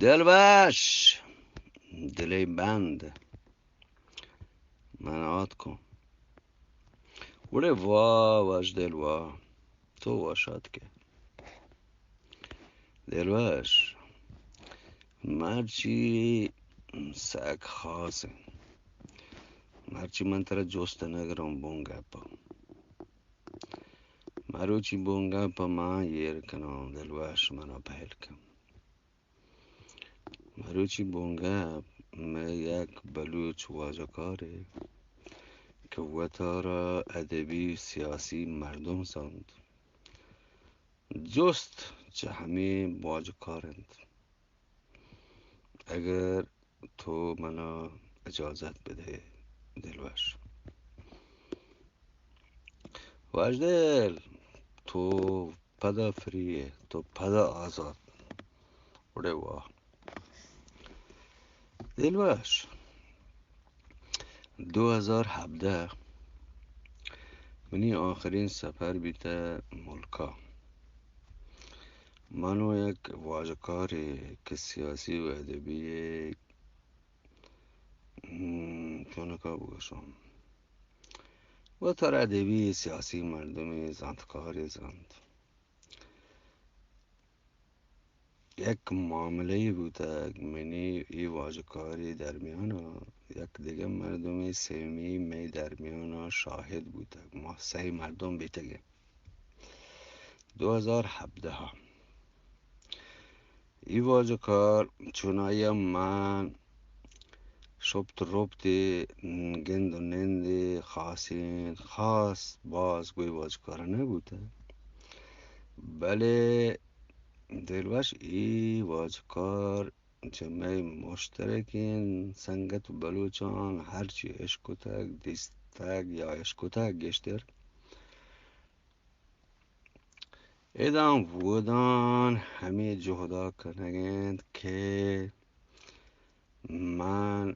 دلوش، دلے بند، من آتکوں. وڑے وا، واجدل وا، تو وش آتکے. دلوش، مرچی سک خاص انت. مرچی من ترا جست نگراں بونگا پا. مروچی بونگا پا من ایر کناں، دلوش منا پہل کن. مروچی بونگپ مئے یک بلوچ واجکارے کہ وتارا ادبی سیاسی مردم زانت، جست چہ ہمے واجکار انت. اگر تو منا اجازت بدئے دلوش. واجدل، تو پدا فری ئے، تو پدا آزات. وڑے وا. دلوش، دو ہزار ہبدہ منی آخرین سفر بیتہ ملکا. من و یک واجکارے کہ سیاسی و ادبی، ہم، چونکا بگوشاں، وتارا ادبی سیاسی مردمے زانتکارے زانت. یک معاملہ ئے بوتگ منی اے واجکاری درمیان ءَ، یک دگہ مردمے سیمی مئے درمیان ءَ شاہد بوتگ. ما سئے مردم بیتگیں. دو ہزار ہبدہ ءَ اے واجکار چونائی ءَ من شپت رپت ءَ گند و نند ءَ خاصیں خاص باز گوئی واجکار نہ بوتگ، بلے دلوش اے واجکار چہ مئے مشترکیں سنگت بلوچاں ہرچی اشکتگ، دیستگ یا اشکتگ گیشتر، اداں وودان ہمے جہدا کنگ انت کہ من،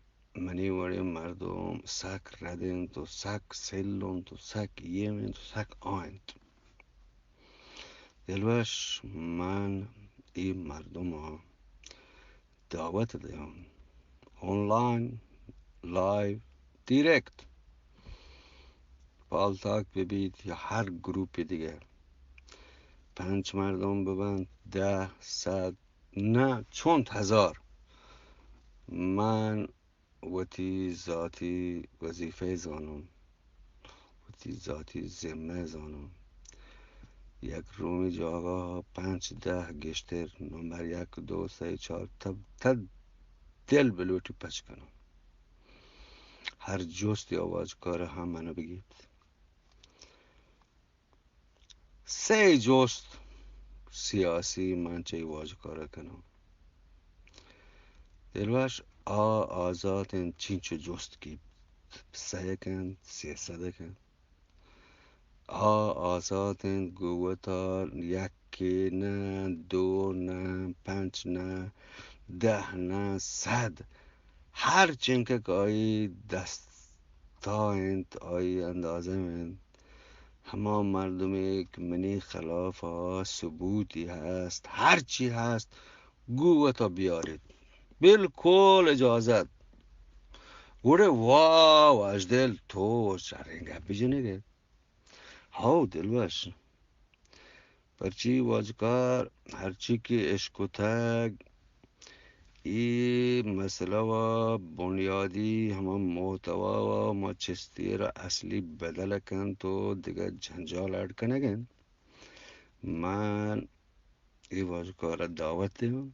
منی وڑیں مردم سک رد انت و سک سل انت و سک اے انت و سک آ انت. دلوش، من اے مردماں دعوت دیاں، آنلاین، لائیو، ڈائریکٹ، پالتاک بہ بیت یا ہر گروپے دگہ، پنچ مردم ببنت، دہ، صد، نہ چنت ہزار، من وتی ذاتی وظیفہ زاناں، وتی ذاتی ذمہ زاناں. یک رومی جاگہ پنچ دہ گیشتر، نمبر یک، دو، سئے، چار، تب تد دل بلوٹی پچ کناں. ہر جست یا واجکار ہم منو بگیت. سئے جست سیاسی من چہ اے واجکار ءَ کناں. دلوش، آ آزات انت چینچو جست کہ سئیک انت، سیصدک انت. آ آزات انت گوں وتا یکے نہ، دو نہ، پنچ نہ، دہ نہ، صد، ہر چنکک آئی دستا انت، آئی اندازہ انت، ہما مردمے کہ منی خلاف ءَ ثبوتی ہست، ہرچی ہست، گوں وتا بیاریت. بالکل اجازت. گڑے وا واجدل، تو شریں گپے جنگ ئے. ہو دلوش، پرچی واجکار ہرچی کہ اشکتگ، اے مسئلہ و بنیادی ہما محتوا و ما چستی را اصلی بدل کنت و دگہ جنجال اڈ کنگ انت. من اے واجکار ءَ دعوت دیاں،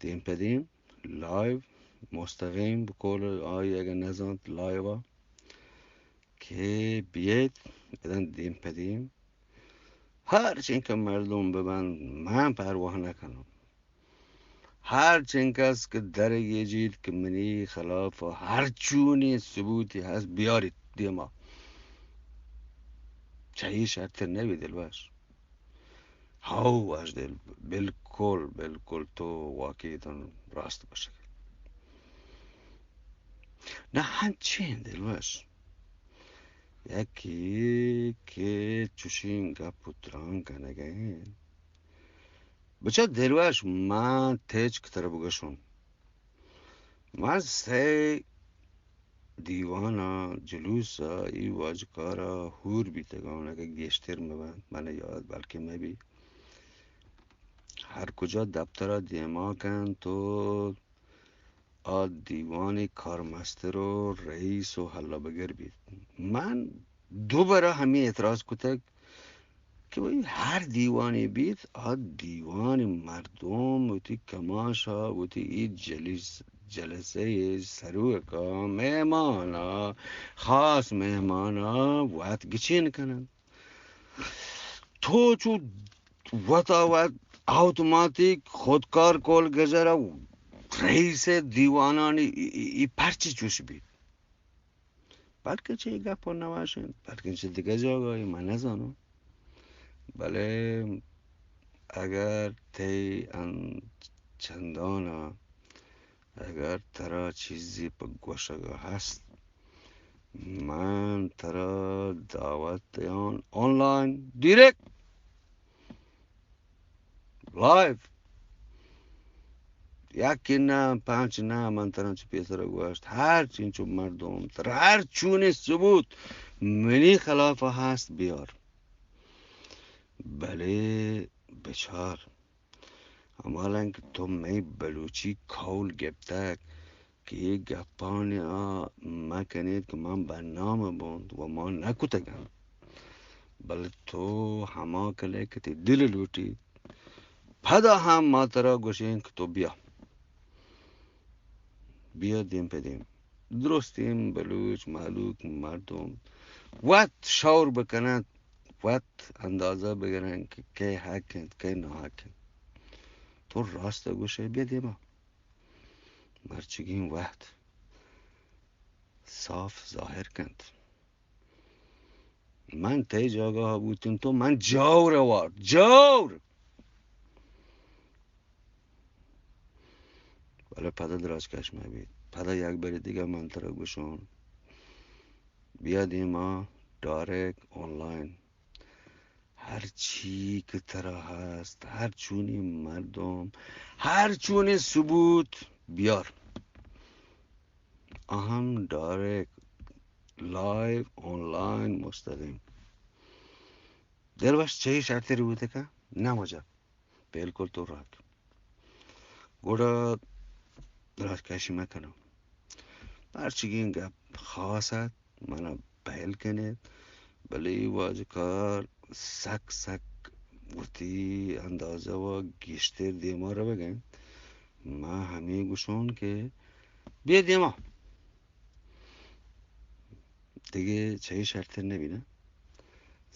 دیم پہ دیم، لائیو، مستقیم، بقول آئی اگہ نزانت لائیو ءَ، کہ بیایت، بدن دیم پہ دیم، ہر چنکہ مردم ببنت، من پرواہ نکناں. ہر چنکس کہ در گیجیت کہ منی خلاف ہر چونیں ثبوتی ہست، بیاریت دیما. چہ اے شرتر نبی دلوش. ہو واجدل، بالکل، بالکل تو واقعی تن راست گوشگ. نہ ہنچیں دلوش. یکے کہ چشیں گپ و تران کنگ ءَ انت، بچا دلوش، من تچک ترا بگشون. من سئے دیوان ء جلوس ء ای واجکار ء ہور بیتگان، اگہ گیشتر مہ بنت، من یاد بلکہ مہ بی. ہر کجا دپتر ء دیما کنت و آ دیوانی کارمستر و رئیس و ہلہ بگر بیت. من دو برا ہمے اعتراض کتگ کہ بھئی ہر دیوانے بیت، آ دیوانی مردم وتی کماشا، وتی ای جلیس-، جلسہ ء سروکا، مہمانا، خاص مہمانا وت گچین کنن. تو چو وتا وت آوتوماتیک خودکار کول گجرا رئیس دیوانانی ای، ای، ای پرچی چوش بیت؟ بلکہ چہ اے گپ ء نہ وش انت، بلکہ چہ دگہ جاگہے، من نہ زاناں. بلے اگر تئی ان-، چندان ء اگر ترا چیزے پہ گوشگ ء ہست، من ترا دعوت دیان، آنلائن، ڈیریکٹ، لائیو، یکے نہ، پنچ نہ، من ترا چہ پیسر ء گوشت، ہر چینچو مردم، ترا ہر چونیں ثبوت منی خلاف ء ہست، بیار. بلے بچار، ہمالان کہ تو مئے بلوچی کول گپتگ کہ اے گپانی آ مہ کنیت کہ من بدنام بنت و ما نکتگ انت. بلے تو ہما کلے کہ تئی دل لوٹیت، پدا ہم ما ترا گوشیں کہ تو بیا، بیا دیم پہ دیم. درستیں بلوچ مہلوک مردم وت شور بکننت، وت اندازہ بگرنت کہ کئے حق انت، کئے ناحق انت. تو راست گوشئے، بیا دیما. مرچگیں وہد صاف ظاہر کنت. من تئی جاگہ ء بوتیں تو من جور ء وارت، جور! بلے پدا دراج کش مہ بیت. پدا یک برے دگہ من ترا گوشاں، بیا دیما، ڈائریکٹ آنلائن. ہر چی کہ ترا ہست، ہر چونیں مردم، ہر چونیں ثبوت بیار. اہم ڈائریکٹ لائیو آنلائن مستقیم. دلوش چئی شرتر بوتکا؟ نہ مجا. بالکل تو راک. گڑا دراج کشی مہ کنو. ہرچگیں گپ خاص ات، منا پہل کنیت، بلے اے واجکار سک سک وتی اندازہ و گیشتر دیما روگ ء انت. ما ہمے گوشون کہ بیا دیما. دگہ چہ اے شرتر نہ بی نا.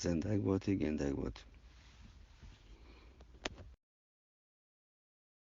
زندگ باتی، گندگ بات.